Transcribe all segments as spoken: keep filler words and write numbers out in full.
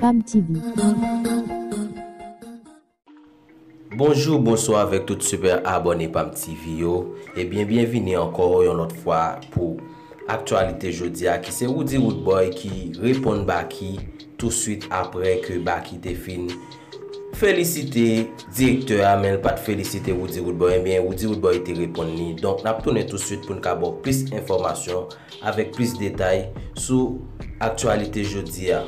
Pam T V. Bonjou, bonswa avèk tout sipè abòne Pam T V yo. Ebyen, byenvini ankò yon lòt fwa pou aktyalite jodi a, ki se Roody Roodboy ki reponn Baky touswit aprè ke Baky te fin felisite direktè a, men l pa t felisite Roody Roodboy. Ebyen, Roody Roodboy te reponn li. Donk, n ap tounen touswit pou n ka ba w plis enfòmasyon avèk plis detay sou aktyalite jodi a.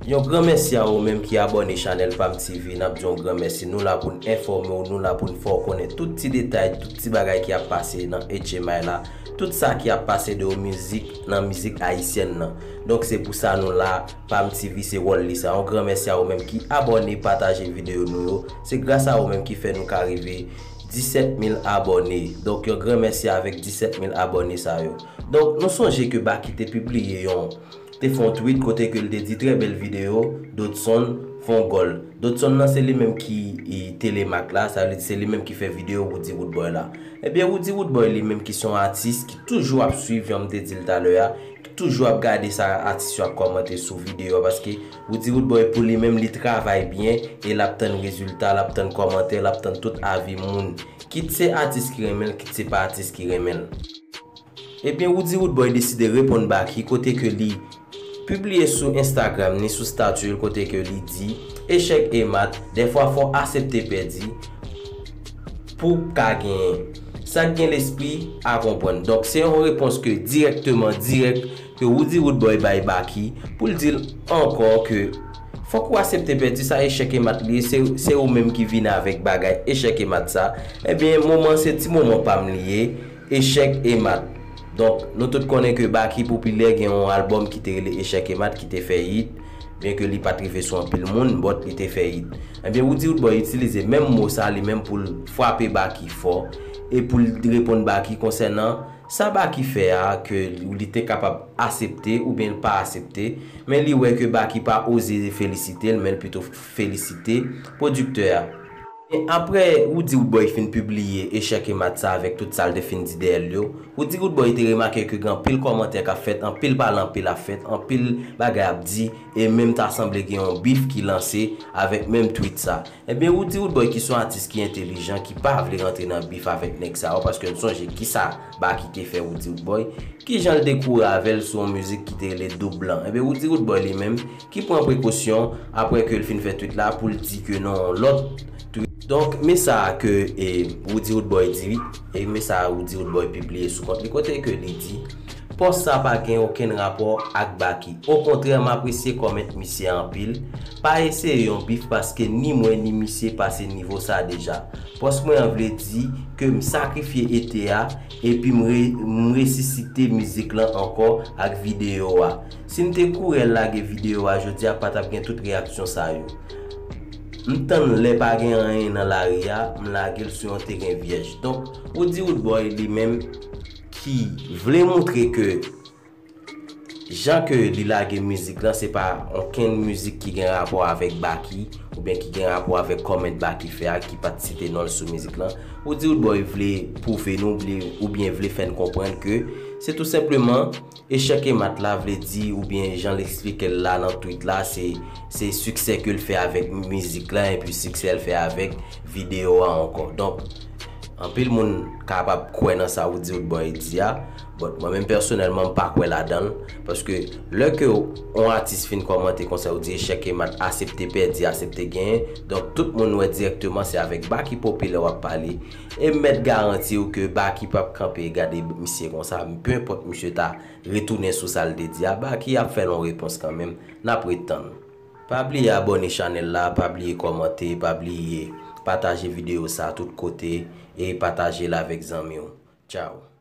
Yon gran mèsi a ou menm ki abòne chanèl Pam T V, n ap di yon gran mèsi. Nou la pou n enfòme w, nou la pou n fè w konnen tout ti detay, tout ti bagay ki ap pase nan H M I la, tout sa ki ap pase de mizik, nan mizik ayisyèn nan. Donk se pou sa nou la, Pam T V se wòl li sa. Yon gran mèsi a ou menm ki abòne, pataje videyo nou yo. Se gras a ou menm ki fè nou ka rive disèt mil abòne. Donk yon gran mèsi avèk disèt mil abòne sa yo. Donk nou sonje ke Baky te pibliye yon, te fè yon tweet kote ke l te di, "Trè bèl videyo, Dodson fè yon gòl." Dodson nan se li menm ki, e, Telemak la, sa vle di se li menm ki fè videyo Roody Roodboy la. Ebyen Roody Roodboy li menm ki se yon atis ki toujou ap swiv, jan m te di l talè a, ki toujou ap gade sa atis yo ap kòmante sou videyo a, paske Roody Roodboy pou li menm li travay byen e l ap tann rezilta, l ap tann kòmantè, l ap tann tout avi moun. Kit se atis ki renmen l, kit se pa atis ki renmen l. Ebyen Roody Roodboy deside reponn Baky kote ke li pibliye sou Instagram ni sou stati l kote ke li di, "Echèk e mat, dèfwa fò w asepte pèdi pou w ka genyen. Sa k gen lespri a konprann." Donk se yon repons ke dirèkteman dirèk ke Roody Roodboy bay Baky pou l di l ankò ke fòk ou asepte pèdi, sa echèk e mat li ye, se, se ou menm ki vin avèk bagay echèk e mat sa. Ebyen moman se ti moman pa m li ye, echèk e mat. Donk nou tout konnen ke Baky popilè, gen yon albòm ki te rele Echèk e mat ki te fè hit, byen ke li pa t rive sou anpil moun, but li te fè hit. Ebyen Roody Roodboy itilize menm mo sa li menm pou l frape Baky fò e pou l reponn Baky konsènan sa Baky fè a, ke li te kapab asepte oubyen l pa asepte, men li wè ke Baky pa oze felisite l, men l pito felisite pwodiktè a. E aprè Roody Roodboy fin pibliye Echèk e mat sa avèk tout sa l te fin di dèyè l yo, Roody Roodboy te remake ke gen anpil kòmantè k ap fèt, anpil pale anpil ap fèt, anpil bagay ap di, e menm ta sanble gen yon bif ki lanse avèk menm tweet sa. Ebyen Roody Roodboy ki se yon atis ki entelijan, ki pa vle rantre nan bif avèk nèg sa yo, paske n sonje kisa Baky te fè Roody Roodboy, kijan l te kouri avè l sou yon mizik ki te rele Doub Blan. Ebyen Roody Roodboy li menm ki pran prekosyon aprè ke l fin fè tweet la pou l di ke nan yon lòt tweet. Donk men sa ke, e, Roody Roodboy di, e men sa Roody Roodboy pibliye sou kont li kote ke li di, "Pòs sa pa gen okenn rapò ak Baky. Okontrè m apresye kòmèt misye anpil. Pa eseye yon bif paske ni mwen ni misye pase nivo sa deja. Pòs mwen an vle di ke m sakrifye ete a epi m re, m resisite mizik lan ankò ak videyo a. Si m te kouri al lage videyo a jodi a pa t ap gen tout reyaksyon sa yo. M tann lè pa gen anyen nan lari a, m lage l sou yon teren vyèj." Donk Roody Roodboy li menm ki vle montre ke jan ke li lage mizik lan se pa okenn mizik ki gen rapò avèk Baky oubyen ki gen rapò avèk kòmèt Baky fè a ki pa t site non l sou mizik lan. Roody Roodboy vle pwouve nou oubyen, oubyen vle fè n konprann ke se tou senpleman echèk e mat la vle di oubyen jan l eksplike l la nan tweet la se, se siksè ke l fè avèk mizik lan epi siksè l fè avèk videyo a ankò. Donk anpil moun kapab kwè nan sa Roody Roodboy di a, but mwen menm pèsonèlman m pa kwè ladan l, paske lè ke yon atis fin kòmante konsa ou di echèk e mat, asepte pèdi, asepte genyen, donk tout moun wè dirèkteman se avèk Baky popilè w ap pale, e m mèt garanti w ke Baky p ap kanpe gade misye konsa, penenpòt misye ta retounen sou sa l te di a, Baky ap fè l yon repons kanmenm, n ap ret tann. Pa bliye abòne chanèl la, pa bliye kòmante, pa bliye pataje videyo sa tout kote e pataje l avèk zanmi w. Tchao.